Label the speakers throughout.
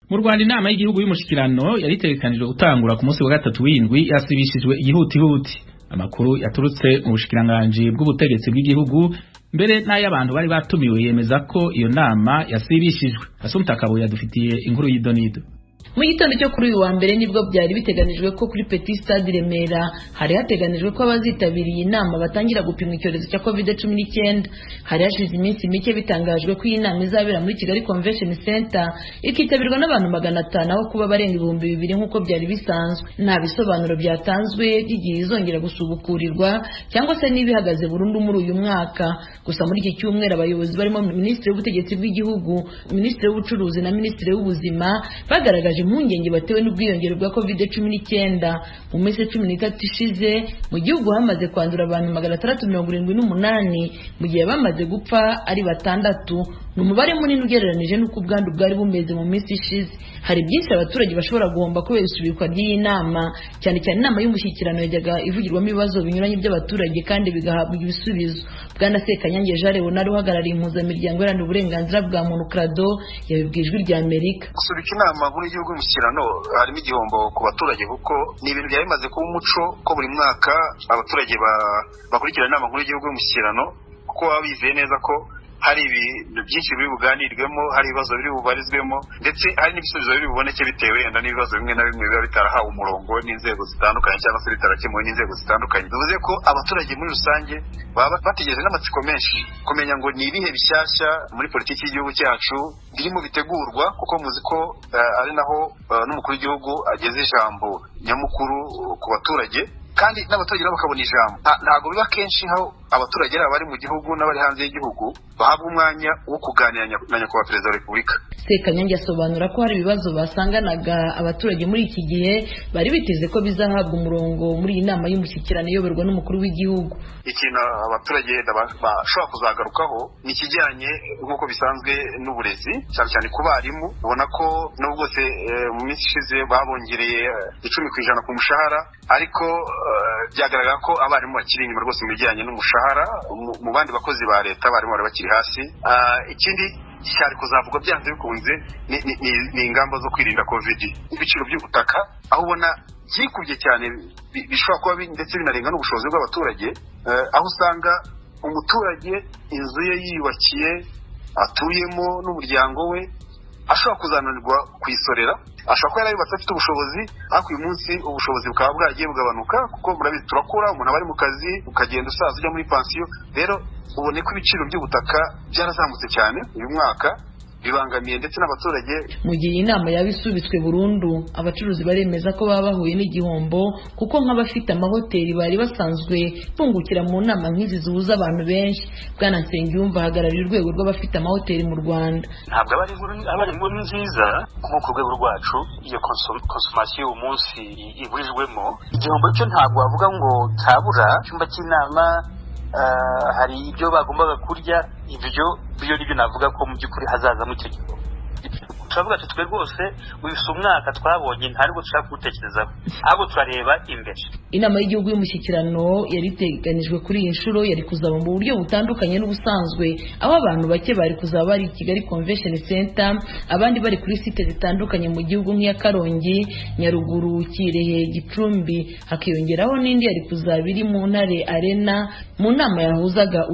Speaker 1: Mu Rwanda, inama y'igihugu y'umushikirano yari itegekanijwe gutangura ku munsi wa gatatu w'indwi yasibishijwe igihutihuti. Amakuru yaturutse mu bushikiranganji bw'ubutegetsi bw'igihugu, mbere n'ay'abantu bari batumiwe, yemeza ko iyo nama yasibishijwe. Asumta Kabuye yadufitiye inkuru y'idonido.
Speaker 2: Mu gitondo cyo kuri uyu wa mbere nibwo byari biteganijwe ko kuri Petit Stade i Remera hari hateganijwe ko abazitabiriye inama batangira gupimwa icyorezo cya COVID-19. Hari hashize iminsi mike bitangajwe ko iyi nama izabera muri Kigali Convention Center, ikitabirwa n'abantu 500 aho kuba barenga 2000 nk'uko byari bisanzwe. Nta bisobanuro byatanzwe by'igihe izongera gusubukurirwa cyangwa se niba ihagaze burundu muri uyu mwaka. Gusa muri iki cyumweru abayobozi barimo Minisitiri w'Ubutegetsi bw'Igihugu, Minisitiri w'Ubucuruzi na Minisitiri w'Ubuzima bagaragaje impungenge batewe n'ubwiyongere bwa COVID-19. Mu minsi 13 ishize mu gihugu hamaze kwandura abantu 678, mu gihe bamaze gupfa ari batandatu. Ni umubare munini ugereranije n'uko ubwandu bwari bumeze mu minsi ishize. Hari byinshi abaturage bashobora guhomba kubera isubikwa ry'iyi nama, cyane cyane inama y'umushyikirano yajyaga ivugirwamo ibibazo binyuranye by'abaturage kandi bigahabwa ibisubizo. Bwana Sekanyange Jean Leonard, uhagarariye Impuzamiryango Iharanira Uburenganzira bwa Muntu CRADHO, yabibwiye Ijwi rya Amerika.
Speaker 3: Gusubika inama nkuru y'igihugu y'umushyikirano harimo igihombo ku baturage, kuko ni ibintu byari bimaze kuba umuco ko buri mwaka abaturage bakurikirana inama nkuru y'igihugu y'umushyikirano, kuko baba bizeye neza ko hari ibintu byinshi biri buganirwemo, hari ibibazo biri bubarizwemo, ndetse hari n'ibisubizo biri buboneke bitewe wenda n'ibibazo bimwe na bimwe biba bitarahawe umurongo n'inzego zitandukanye cyangwa se bitarakemuwe n'inzego zitandukanye. Bivuze ko abaturage muri rusange baba bategereje n'amatsiko menshi kumenya ngo ni ibihe bishyashya muri politiki y'igihugu cyacu birimo bitegurwa, kuko muzi ko ari naho n'umukuru w'igihugu ageze ijambo nyamukuru ku baturage, kandi n'abaturage nabo bakabona ijambo. Ntabwo biba kenshi aho abaturage ari abari mu gihugu n'abari hanze y'igihugu bahabwa umwanya wo kuganira na nyakubahwa Perezida wa Repubulika.
Speaker 2: Sekanyange asobanura ko hari ibibazo basanganaga abaturage muri iki gihe bari biteze ko bizahabwa umurongo muri iyi nama y'umushyikirano iyoborwa n'umukuru w'igihugu.
Speaker 3: Ikintu abaturage bashobora kuzagarukaho ni ikijyanye nk'uko bisanzwe n'uburezi, cyane cyane ku barimu. Ubona ko nubwo bwose mu minsi ishize babongereye 10% ku mushahara, ariko byagaragara ko abarimu bakiri inyuma rwose mu bijyanye n'umushahara. Mu bandi bakozi ba leta, abarimu bari bakiri hasi. Ikindi cyari kuzavugwa byanze bikunze ni ingamba zo kwirinda COVID, ibiciro by'ubutaka aho ubona byikubye cyane, bishobora kuba ndetse binarenga n'ubushobozi bw'abaturage, aho usanga umuturage inzu ye yiyubakiye atuyemo n'umuryango we ashobora kuzananirwa kuyisorera. Ashobora kuba yarayubatse afite ubushobozi, ariko uyu munsi ubushobozi bukaba bwagiye bugabanuka, kuko murabizi turakura, umuntu aba ari mu kazi, ukagenda usaza ujya muri pansiyo. Rero ubone ko ibiciro by'ubutaka byarazamutse cyane uyu mwaka, bibangamiye ndetse n'abaturage.
Speaker 2: Mu gihe iyi nama yaba isubitswe burundu, abacuruzi baremeza ko baba bahuye n'igihombo, kuko nk'abafite amahoteli bari basanzwe bungukira mu nama nk'izi zihuza abantu benshi. Bwana Nsengiyumva ahagarariye urwego rw'abafite amahoteli mu Rwanda.
Speaker 4: Ntabwo aba ari inkuru nziza nko ku rwego rwacu iyo consommation y'uwo munsi iburijwemo. Igihombo cyo ntabwo wavuga ngo cyabura. Icyumba cy'inama, hari ibyo bagombaga kurya, ibyo byo nibyo navuga ko mu by'ukuri hazazamo icyo gihombo. Turavuga tuti twe rwose uyu si umwaka twabonye, nta nubwo dushaka kuwutekerezaho, ahubwo turareba imbere.
Speaker 2: Inama y'igihugu y'umushyikirano yari iteganijwe kuri iyi nshuro yari kuzaba mu buryo butandukanye n'ubusanzwe, aho abantu bake bari kuzaba bari i Kigali Convention Center, abandi bari kuri site zitandukanye mu gihugu nk'iya Karongi, Nyaruguru, Kirehe, Gicumbi, hakiyongeraho n'indi yari kuzaba iri mu Ntare Arena. Mu nama yahuzaga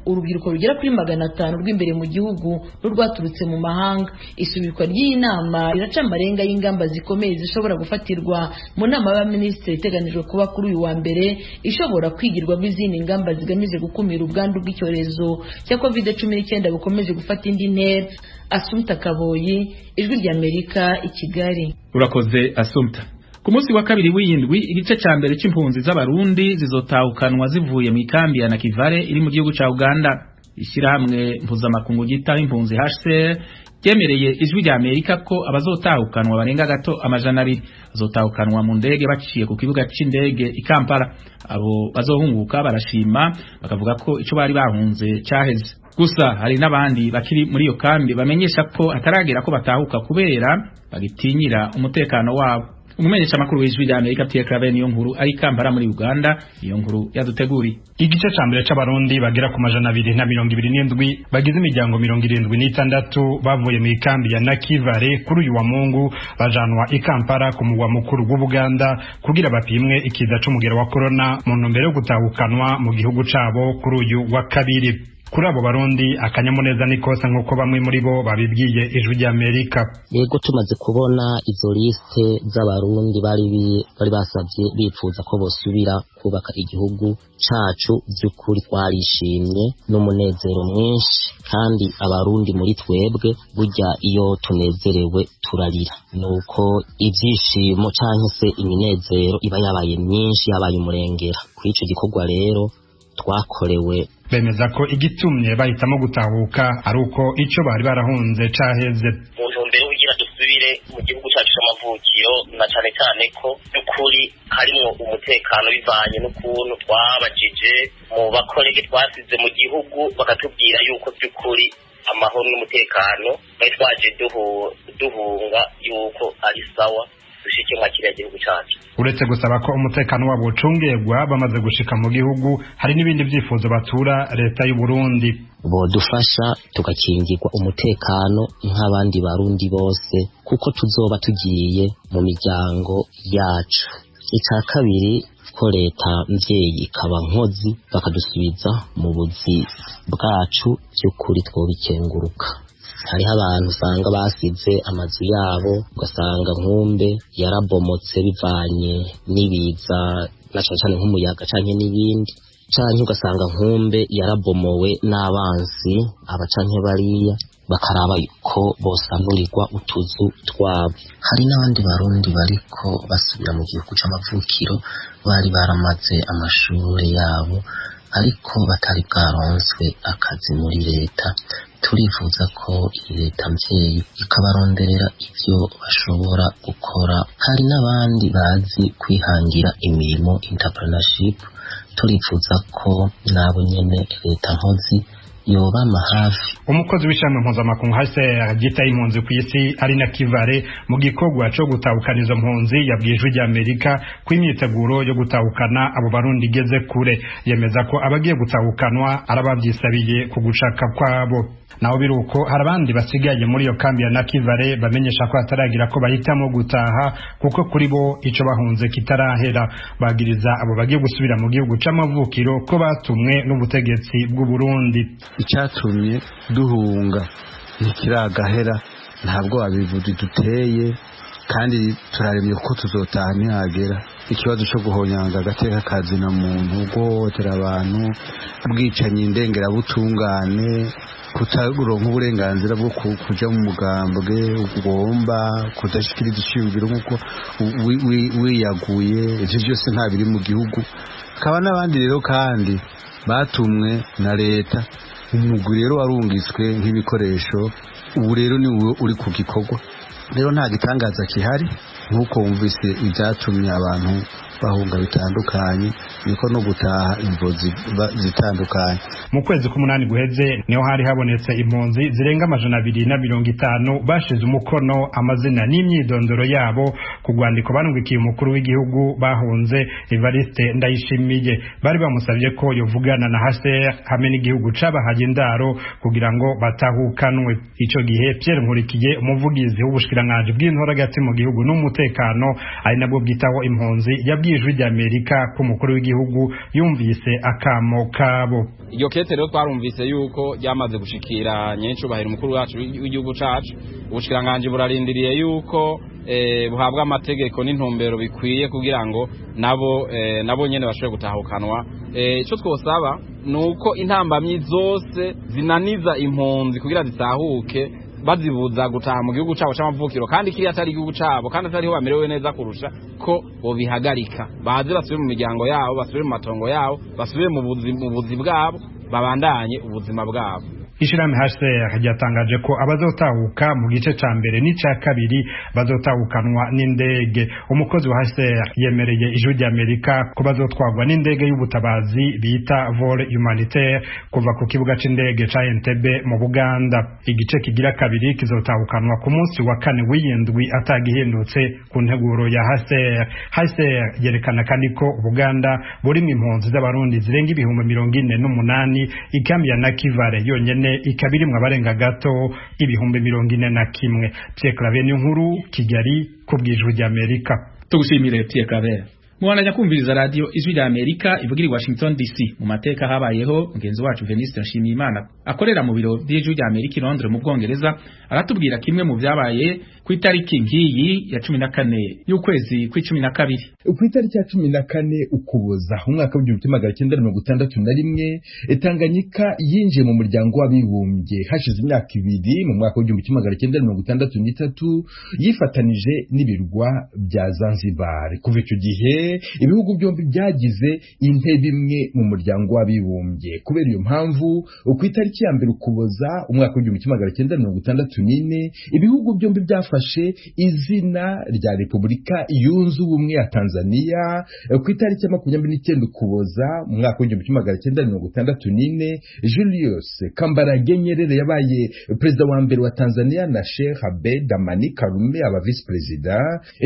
Speaker 2: urubyiruko rugera kuri 500 rw'imbere mu gihugu n'urwaturutse mu mahanga. Isubikwa ry'iyi nama riraca amarenga y'ingamba zikomeye zishobora gufatirwa mu nama y'abaminisitiri iteganijwe kuba kuri uyu wa mbere, ishobora kwigirwamo izindi ngamba zigamije gukumira ubwandu bw'icyorezo cya COVID-19 bukomeje gufata indi ntera. Asumta Kaboyi, Ijwi ry'Amerika, i Kigali.
Speaker 1: Urakoze, Asumta. Ku munsi wa kabiri w'iyindwi, igice ca mbere c'impunzi z'Abarundi zizotahukanwa zivuye mu ikambi ya Nakivale iri mu gihugu ca Uganda. Ishyirahamwe mpuzamakungu ryitaho impunzi HCR ryemereye Ijwi rya Amerika ko abazotahukanwa barenga gato 200, bazotahukanwa mu ndege baciye ku kibuga c'indege i Kampala. Abo bazohunguka barashima, bakavuga ko ico bari bahunze caheze. Gusa hari n'abandi bakiri muri iyo kambi bamenyesha ko hataragera ko batahuka kubera bagitinyira umutekano wabo. Umumenyesha makuru w'Ijwi rya Amerika Pierre Claver niyo nkuru ari Kampala muri Uganda, iyo nkuru yaduteguriye.
Speaker 5: Igice ca mbere c'abarundi bagera ku 227 bagize imiryango 76 bavuye mu ikambi ya Nakivale kuri uyu wa Mungu bajanwa i Kampala ku mugwa mukuru w'Ubuganda kugira bapimwe ikiza c'umugera wa corona mu ntumbero yo gutahukanwa mu gihugu cabo kuri uyu wa kabiri. Kuri abo barundi akanyamuneza ni kose nk'uko bamwe muri bo babibwiye Ijwi ry'Amerika.
Speaker 6: Yego, tumaze kubona izo liste z'abarundi bari basavye bifuza ko bosubira kubaka igihugu cacu, by'ukuri twarishimye n'umunezero mwinshi, kandi abarundi muri twebwe burya iyo tunezerewe turarira, nuko ibyishimo canke se iminezero iba yabaye myinshi, yabaye umurengera kuri ico gikorwa rero twakorewe.
Speaker 5: Bemeza ko igitumye bahitamo gutahuka ari uko ico bari barahunze caheze.
Speaker 7: Mu ntumbero kugira dusubire mu gihugu cacu c'amavukiro, na cane cane ko by'ukuri harimwo umutekano bivanye n'ukuntu twabajije mu bakorege twasize mu gihugu, bakatubwira yuko by'ukuri amahoro n'umutekano bari twaje duhunga yuko ari sawa dushike mwa kiriya gihugu cacu.
Speaker 5: Uretse gusaba ko umutekano wabo ucungerwa bamaze gushika mu gihugu, hari n'ibindi vyifuzo batura leta y'u Burundi.
Speaker 6: Bodufasha tugakingirwa umutekano nk'abandi barundi bose, kuko tuzoba tugiye mu miryango yacu. Icya kabiri, ko leta mvyeyi ikaba nkozi bakadusubiza mu buzi bwacu, by'ukuri twobikenguruka. Hariho abantu usanga basize amazu yabo, ugasanga nkumbe yarabomotse bivanye n'ibiza, na cane cane nk'umuyaga canke n'ibindi, canke ugasanga nkumbe yarabomowe n'abansi aba canke bariya, bakaraba ko bosanurirwa utuzu twabo. Hari n'abandi barundi bariko basubira mu gihugu c'amavukiro bari baramaze amashure yabo ariko batari bwaronswe akazi muri leta. Turifuza ko iyi leta mvyeyi ikabaronderera ivyo bashobora gukora. Hari n'abandi bazi kwihangira imirimo, entrepreneurship, turifuza ko nabo nyene leta nkozi yobama hafi.
Speaker 5: Umukozi w'ishami mpuzamakungu HCR ryitaye impunzi ku isi ari na Kivale mu gikorwa co gutahukana izo mpunzi yabwiye Ijwi ry'Amerika ko imyiteguro yo gutahukana abo barundi igeze kure. Yemeza ko abagiye gutahukanwa ari abavyisabiye ku gushaka kwabo. Naho biruko, hari abandi basigaye muri iyo kambi ya Nakivale bamenyesha ko hataragira ko bahitamo gutaha, kuko kuri bo ico bahunze kitarahera. Bagiriza abo bagiye gusubira mu gihugu c'amavukiro ko batumwe n'ubutegetsi bw'u Burundi.
Speaker 8: Icyatumye duhunga ntikiragahera, ntabwo abivuzi duteye, kandi turaremye kuko tuzotaha ntihagera. Ikibazo cyo guhonyanga agateka kazina muntu, guhohotera abantu, ubwicanyi ndengerabutungane, kutaronka uburenganzira bwo kuja mu mugambwe ugomba, kudashikiriza iciyumviro nk'uko wiyaguye, ivyo byose nta biri mu gihugu. Hakaba n'abandi rero kandi batumwe na leta. Umugwi rero warungitswe nk'ibikoresho, ubu rero ni uri ku gikorwa. Rero nta gitangaza kihari, nk'uko wumvise ibyatumye abantu bahunga bitandukanye, niko no gutaha imvo zitandukanye.
Speaker 5: Mu kwezi k'umunani guheze niho hari habonetse impunzi zirenga 250 bashize umukono, amazina n'imyidondoro yabo ku rwandiko barungikiye umukuru w'igihugu bahunze Evariste Ndayishimiye. Bari bamusabye ko yovugana na HCR hamwe n'igihugu cabahaye indaro kugira ngo batahukanwe. Ico gihe Pierre Nkurikiye, umuvugizi w'ubushikiranganji bw'intora hagati mu gihugu n'umutekano, ari nabwo bwitaho impunzi, yabwiye Ijwi ry'Amerika ko umukuru w'igihugu yumvise akamo kabo.
Speaker 9: Iryo kete rero twarumvise yuko ryamaze gushikira nyencubahiro umukuru wacu w'igihugu cacu. Ubushikiranganji burarindiriye yuko buhabwa amategeko n'intumbero bikwiye kugira ngo nabo nyene bashobore gutahukanwa. Ico twosaba nuko intambamyi zose zinaniza impunzi kugira zitahuke, bazibuza gutaha mu gihugu cabo c'amavukiro, kandi kiriya atari igihugu cabo, kandi atariho bamerewe neza kurusha, ko bobihagarika, baze basubire mu miryango yabo, basubire mu matongo yabo, basubire mu buzi bwabo, babandanye ubuzima bwabo.
Speaker 5: Ishirahamwe HCR ryatangaje ko abazotahuka mu gice ca mbere n'ica kabiri bazotahukanwa n'indege. Umukozi wa HCR yemereye Ijwi ry'Amerika ko bazotwarwa n'indege y'ubutabazi bita vol humanitaire kuva ku kibuga c'indege ca Entebbe mu Buganda. Igice kigira kabiri kizotahukanwa ku munsi wa kane w'iyindwi atagihindutse ku nteguro ya HCR. HCR yerekana kandi ko Ubuganda burimo impunzi z'Abarundi zirenga 48,000, ikambi ya Nakivale yonyene ikaba irimwo abarenga gato 41,000. Pierre Claver Niyonkuru, Kigali, ku bw'Ijwi ry'Amerika.
Speaker 1: Tugushimire Pierre Claver. Mubandanya kumviriza radio Ijwi ry'Amerika ivugira i Washington DC. Mu mateka habayeho, mugenzi wacu Veniste Nshimiyimana akorera mu biro vy'Ijwi ry'Amerika i Londres mu Bwongereza aratubwira kimwe mu vyabaye ku itariki nkiyi ya 14 y'ukwezi kw'icumi na kabiri.
Speaker 10: Ku itariki ya 14 Ukuboza umwaka w'1961, Tanganyika yinjiye mu muryango w'abibumbye. Hashize imyaka 2 mu mwaka w'1963 yifatanije n'ibirwa bya Zanzibar. Kuva icyo gihe ibihugu byombi byagize intebe imwe mu muryango w'abibumbye. Kubera iyo mpamvu, ku itariki ya 1 Ukuboza umwaka w'1964, ibihugu byombi byafashe izina rya Repubulika Yunze Ubumwe ya Tanzania. Ku itariki ya 29 Ukuboza mu mwaka w'1964, Julius Kambarage Nyerere yabaye perezida wa mbere wa Tanzania na Sheikh Abeid Amani Karume aba vice perezida.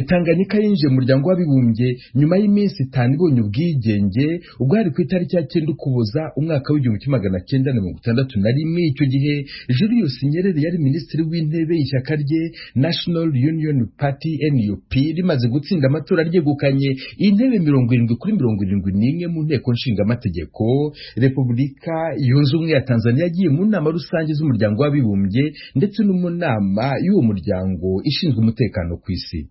Speaker 10: Tanganyika yinjiye mu muryango w'abibumbye nyuma y'iminsi 5 ibonye ubwigenge, ubwo hari ku itariki ya 9 Ukuboza umwaka w'1961. Icyo gihe Julius Nyerere yari minisitiri w'intebe, ishyaka rye National Union Party NUP rimaze gutsinda amatora ryegukanye intebe 70 kuri 71 mu nteko nshingamategeko. Repubulika Yunze Ubumwe ya Tanzania yagiye mu nama rusange z'umuryango w'abibumbye ndetse no mu nama y'uwo muryango ishinzwe umutekano ku isi.